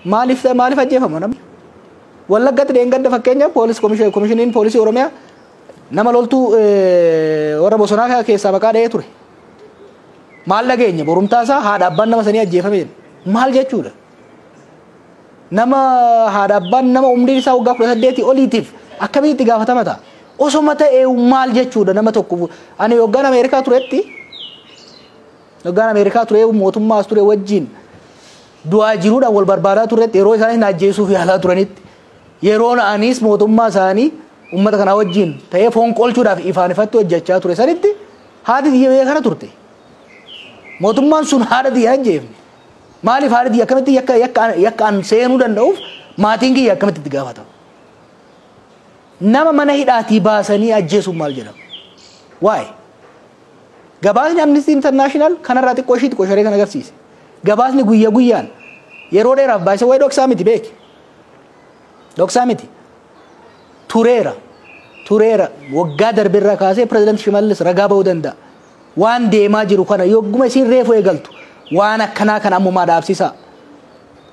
Maaliif ajjeefama namni? Wallaggatti dheengadda fakkeenyaaf poolis komishiniin poolisii Oromiyaa nama loltuu warra bosonaa keessaa maqaa dha'ee ture. Maal dhageenya? Borumtaa isaa haadha abbaan nama sanii ajjeefame jedhe. Maal jechuudha? Nama haadha abbaan nama umriin isaa waggaa 18 oliitiif akkamitti itti gaafatama ta'a? Osoma ta'ee maal jechuudha nama tokko? Ani waggaan Ameerikaa turetti, waggaan Ameerikaa ture, mootummaa as ture wajjin du'aa jiruudhaan wal barbaadaa turretti, yeroo isaanis na ajjeesuuf yaalaa turanitti, yeroon anis mootummaa isaanii uummata kanaa wajjin ta'ee foon qolchuudhaaf ifaan ifatti hojjechaa ture sanitti haati tiyya biyya kana turte. Mootummaan sun haadha tiyya ajjeefne. Maaliif haadha tiyya akkamitti yakka an seenuu danda'uuf maatiin kiyya akkamitti itti gaafatama? Nama mana hidhaatii baasanii ajjeesuun maal jedhama? Waa'ee. Gabaasni Amnesty International kanarraa xiqqoo ishii xiqqoo sharee kan agarsiise. Gabaasni guyya guyyaan yeroo dheeraaf baay'isa wayii dhoksaa miti beeki. Dhoksaa miti. Tureera. Tureera. Waggaa darbirraa kaasee Pireezidant Shimallis ragaa ba'uu danda'a. Waan deemaa jiru kana yogguma isiin reefu eegaltu waan akkanaa kana ammumaa dhaabsisaa.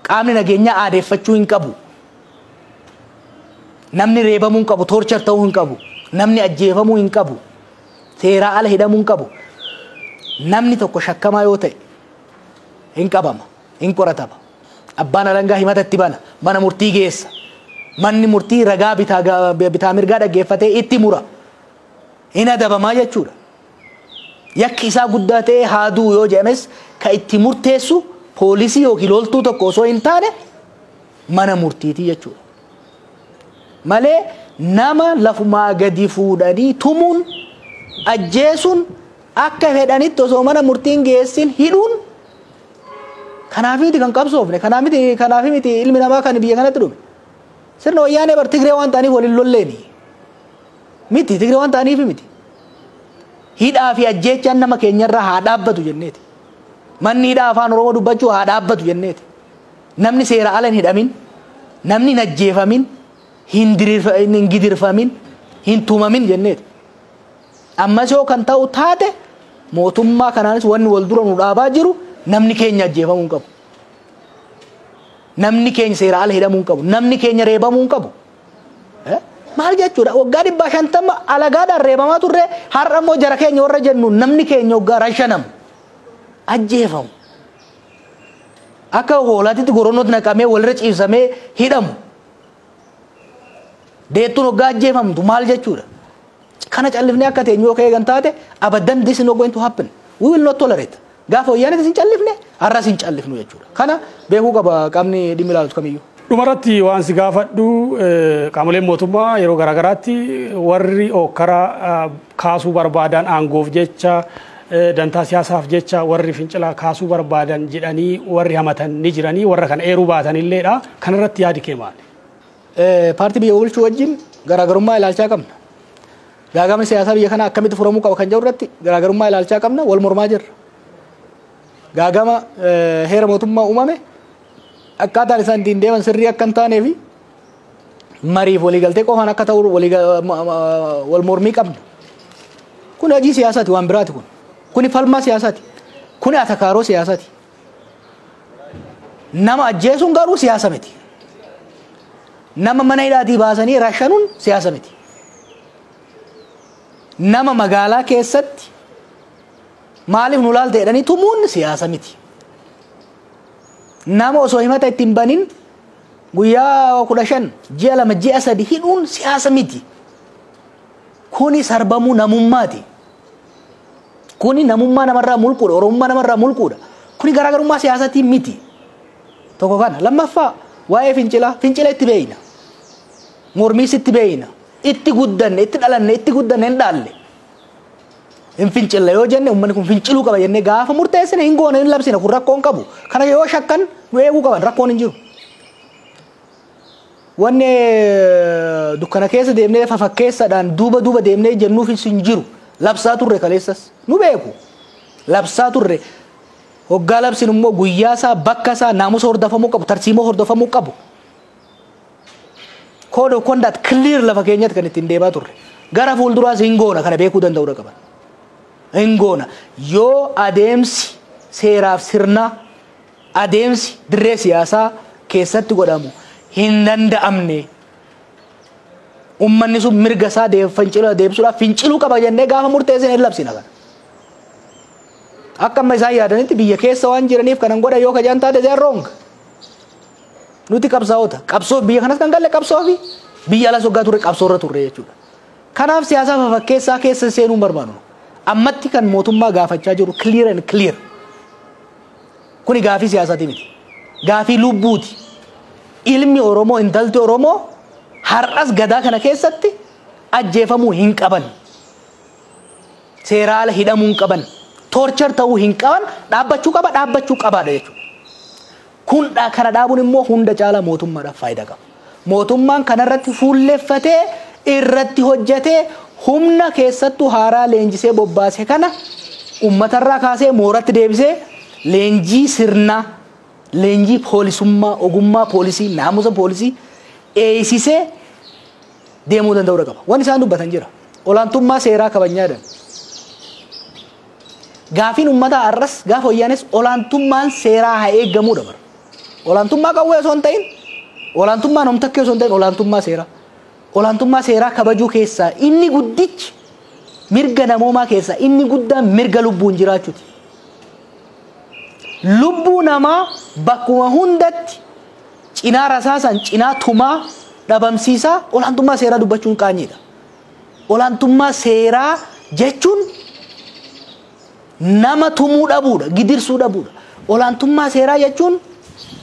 Qaamni nageenyaa aadeeffachuu hin qabu. Namni reebamuu hin qabu, torture ta'uu hin qabu. Namni ajjeefamuu hin qabu. Seeraa ala hidhamuu hin qabu. Namni tokko shakkamaa yoo ta'e hin qabama, hin qoratama. Abbaan alangaa himata itti bana, mana murtii geessa. Manni murtii ragaa bitaa mirgaa dhaggeeffatee itti mura. Hin adabamaa jechuudha. Yakki isaa guddaa ta'ee haaduu yoo jedhames ka itti murteessu poolisii yookiin loltuu tokko osoo hin taane mana murtiitii jechuudha. Malee nama lafumaa gadi fuudhanii tumuun, ajjeesuun, akka fedhanitti osoo mana murtiin geessin hidhuun, kanaaf miti kan qabsoofne, kanaaf miti ilmi namaa kan biyya kanatti dhume. Sirna Wayyaanee bar Tigree waan ta'aniif waliin lolleeni. Miti, Tigree waan ta'aniif miti. Hidhaa fi ajjeechaan nama keenyarraa haa dhaabbatu jenneeti. Manni hidhaa afaan Oromoo dubbachuu haa dhaabbatu jenneeti. Namni seera ala hin hidhamin, namni hin ajjeefamin, hin gidirfamin, hin tumamin jenneeti. Ammas yoo kan ta'u taate mootummaa kanaanis wanni wal dura nu dhaabaa jiru namni keenya ajjeefamuu hin qabu. Namni keenya seera ala hidhamuu hin qabu. Namni keenya reebamuu hin qabu. Maal jechuudha? Waggaa 150 alagaadhaan reebamaa turre, har'a immoo jara keenya warra jennu namni keenya waggaa rashanamu, ajjeefamu. Akka hoolaatitti goronootti naqamee walirra ciibsamee hidhamu. Deettuun waggaa ajjeefamtu maal jechuudha? Kana callifnee akka teenyu yoo eegan taate, abadan, this is not going to happen. We will not tolerate. Gaafa Wayyaanitti hin callifne, har'as hin callifnu jechuudha. Kana beekuu qaba qaamni dhimmi ilaalutu kamiyyuu. Dhumarratti waan si gaafadhu, qaamoleen mootummaa yeroo garaagaraatti warri ookkara kaasuu barbaadan, aangoof jecha, dantaa siyaasaaf jecha warri fincila kaasuu barbaadan jedhanii warri hamatan ni jiranii, warra kana eeruu baatanilleedha. Kanarratti yaadi kee maali? Paartii biyya bulchuu wajjin garaagarummaa ilaalchaa qabna. Gaagamni siyaasaa biyya kanaa akkamitti furamuu qaba kan jedhu irratti garaagarummaa ilaalchaa qabna, wal mormaa jirra. Gaagama heera mootummaa uumame akkaataan isaan ittiin deeman sirrii akka hin taanee fi mariif waliigaltee qofaan akka ta'u wal mormii qabna. Kun hojii siyaasaati, waan biraati kun. Kuni falmaa siyaasaati. Kuni atakaaroo siyaasaati. Nama ajjeesuun garuu siyaasa miti. Nama mana hidhaatii baasanii rashanuun siyaasa miti. Nama magaalaa keessatti maaliif nu laalte jedhanii tumuun siyaasa miti. Nama osoo himata ittiin banin guyyaa 15, ji'a 2, ji'a 3 hidhuun siyaasa miti. Kuni sarbamuu namummaati. Kuni namummaa namarraa mulquudha. Oromummaa namarraa mulquudha. Kuni garaagarummaa siyaasaatiin miti. Tokko kana. Lammaffaa, waa'ee fincilaa. Fincila itti beeyna. Mormiis itti beeyna. Itti guddanne, itti dhalanne, itti guddanne, hin dhaalle. Hin fincilla yoo jenne, uummanni kun finciluu qaba jennee gaafa murteessine hin goone, hin labsine, kun rakkoon qabu. Kana yoo shakkan nu eeguu qaban, rakkoon hin jiru. Wanni dukkana keessa deemnee fafakkeessaadhaan duuba duuba deemnee jennuuf hin jiru. Labsaa turre kaleessas nu beeku. Labsaa turre. Hoggaa labsin immoo guyyaa isaa, bakka isaa, naamusa hordofamuu qabu, tarsiimoo hordofamuu qabu. Code of conduct clear lafa keenyatti kan ittiin deemaa turre. Gara fuulduraas hin goona, kana beekuu danda'uu qaban. Hin goona. Yoo adeemsi seeraaf sirnaa, adeemsi dirree siyaasaa keessatti godhamu hin danda'amne. Uummanni sun mirga isaa fincila deebisuudhaaf finciluu qaba jennee gaafa murteessine hin labsina kana. Akka amma isaan yaadanitti biyya keessa waan jiraniif kanan godha yoo kajaan taate, they are wrong. Nuti qabsaa'ota. Qabsoo biyya kanas kan galle qabsoo fi biyya alas waggaa turre qabsoo irra turre jechuudha. Kanaaf siyaasa fafakkeessaa keessa seenuu hin barbaadu. Ammatti kan mootummaa gaafachaa jiru clear and clear. Kuni gaafii siyaasaati miti. Gaafii lubbuuti. Ilmi Oromoo, intalti Oromoo har'as gadaa kana keessatti ajjeefamuu hin qaban. Seera ala hidhamuu hin qaban. Torture ta'uu hin qaban. Dhaabbachuu qaba, dhaabbachuu qabaadha jechuudha. Kun kana dhaabuun immoo hunda caalaa mootummaadhaaf faayidaa qaba. Mootummaan kanarratti fuulleeffatee irratti hojjetee humna keessattuu haaraa leenjisee bobbaase kana uummatarraa kaasee mooratti deebisee leenjii sirnaa, leenjii poolisummaa, ogummaa poolisii, naamusa poolisii eeysisee deemuu danda'uu qaba. Wanni isaan dubbatan jira. Olaantummaa seeraa kabajnaa jedhan. Gaafiin uummataa har'as gaafa wayyaanes olaantummaan seeraa haa eeggamuudha bara. Olaantummaa qawwee osoo hin ta'in, olaantummaa namtakkee osoo hin ta'in, olaantummaa seeraa. Olaantummaa seeraa kabajuu keessaa inni guddichi, mirga namoomaa keessaa inni guddaan mirga lubbuun jiraachuuti. Lubbuu namaa bakkuma hundatti cinaa rasaasan, cinaa tumaa dhabamsiisaa olaantummaa seeraa dubbachuun qaanyiidha. Olaantummaa seeraa jechuun nama tumuu dhabuudha, gidirsuu dhabuudha. Olaantummaa seeraa jechuun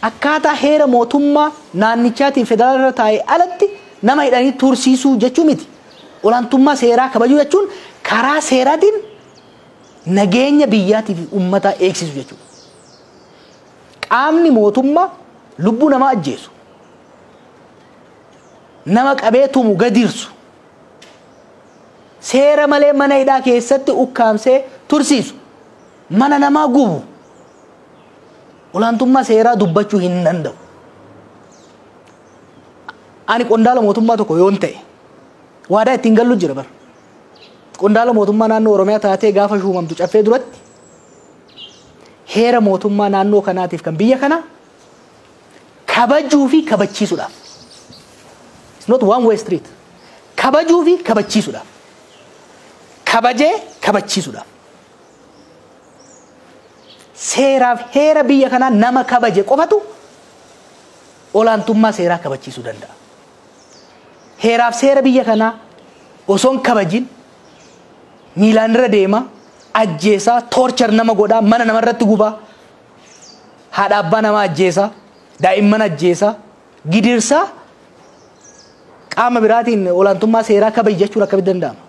akkaataa heera mootummaa naannichaatiin federaala irra taa'e alatti nama hidhanii tursiisuu jechuu miti. Olaantummaa seeraa kabajuu jechuun karaa seeraatiin nageenya biyyaatii fi uummataa eegsisu jechuudha. Qaamni mootummaa lubbuu namaa ajjeesu, nama qabee tumu, gadirsu, seera malee mana hidhaa keessatti ukkaamsee tursiisu, mana namaa gubu, olaantummaa seeraa dubbachuu hin danda'u. Ani qondaala mootummaa tokko yoon ta'e waadaa ittiin gallu jira bara. Qondaala mootummaa naannoo Oromiyaa taatee gaafa shuumamtu caffee duratti heera mootummaa naannoo kanaatiif kan biyya kanaa kabajuu fi kabachiisuudhaaf. It's not one way street. Kabajuu fi kabachiisuudhaaf. Kabajee kabachiisuudhaaf. Seeraaf heera biyya kanaa nama kabaje qofatu olaantummaa seeraa kabachiisuu danda'a. Heeraaf seera biyya kanaa osoo hin kabajin miilaan irra deema, ajjeesaa, torture nama godhaa, mana namarratti gubaa, haadha abbaa namaa ajjeesaa, daa'imman ajjeesaa, gidirsaa, qaama biraatiin olaantummaa seeraa kabaji jechuun akkamitti danda'ama?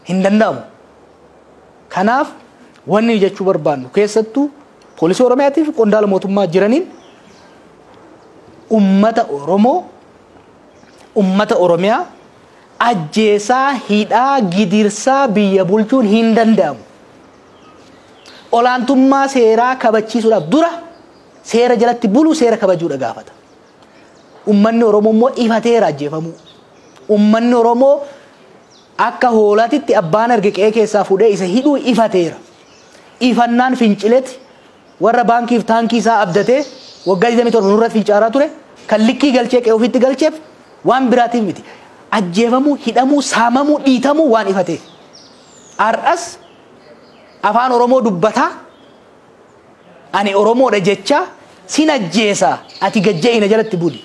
Hin danda'amu. Kanaaf wanni jechuu barbaannu keessattuu poolisii Oromiyaatiif qondaala mootummaa jiraniin, ummata Oromoo, ummata Oromiyaa ajjeesaa, hidhaa, gidirsaa biyya bulchuun hin danda'amu. Olaantummaa seeraa kabachiisuudhaaf dura seera jalatti buluu, seera kabajuudha gaafata. Ummanni Oromoo immoo ifateera ajjeefamuu. Ummanni Oromoo akka hoolaatitti abbaan arge qe'ee keessaa fuudhee isa hidhuu ifateera. Ifannaan fincileeti warra baankiif taankii isaa abdatee waggaa 27 nurratti fincaaraa ture kan likkii galchee qe'ee ofiitti galcheef waan biraatiif miti. Ajjeefamuu, hidhamuu, saamamuu, dhiitamuu waan ifateef. Har'as afaan Oromoo dubbataa, ani Oromoodha jecha, sin ajjeesaa ati gajja'ina jalatti buli.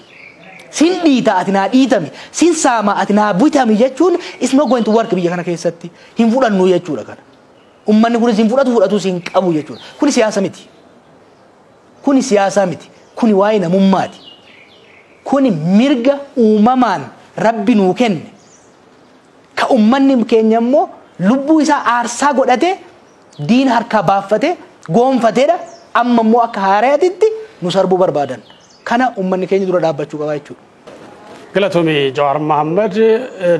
Sin dhiita ati naa dhiitami, sin saama ati naa bitami jechuun is not going to work biyya kana keessatti. Hin fudhannu jechuudha kana. Ummanni kunis hin fudhatu, fudhatus hin qabu jechuudha. Kuni siyaasa miti. Kuni siyaasa miti. Kuni waa'ee namummaati. Kuni mirga uumamaan Rabbi nuu kenne. Ka ummanni keenya immoo lubbuu isaa aarsaa godhatee diina harkaa baaffatee goonfateedha. Amma immoo akka haaraatitti nu sarbuu barbaadan. Kana ummanni keenya dura dhaabbachuu qaba jechuudha. Galatoomii Jawaar Mahammad.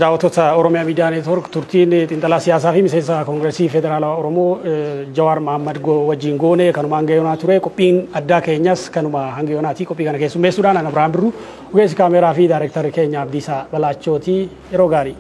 Daawwattoota Oromiyaa Miidiyaa Neetwoork, turtiin xiinxalaa siyaasaa fi miseensa Koongireesii Federaalawaa Oromoo Jawaar Mahammad wajjin goone kanuma hanga yoonaa ture. Qophiin addaa keenyas kanuma hanga yoonaati. Qophii kana keessummeessuudhaan ana Abiraam Birruu, ogeessi kaameeraa fi daayirektarri keenya Abdiisaa Balaachooti. Yeroo gaarii.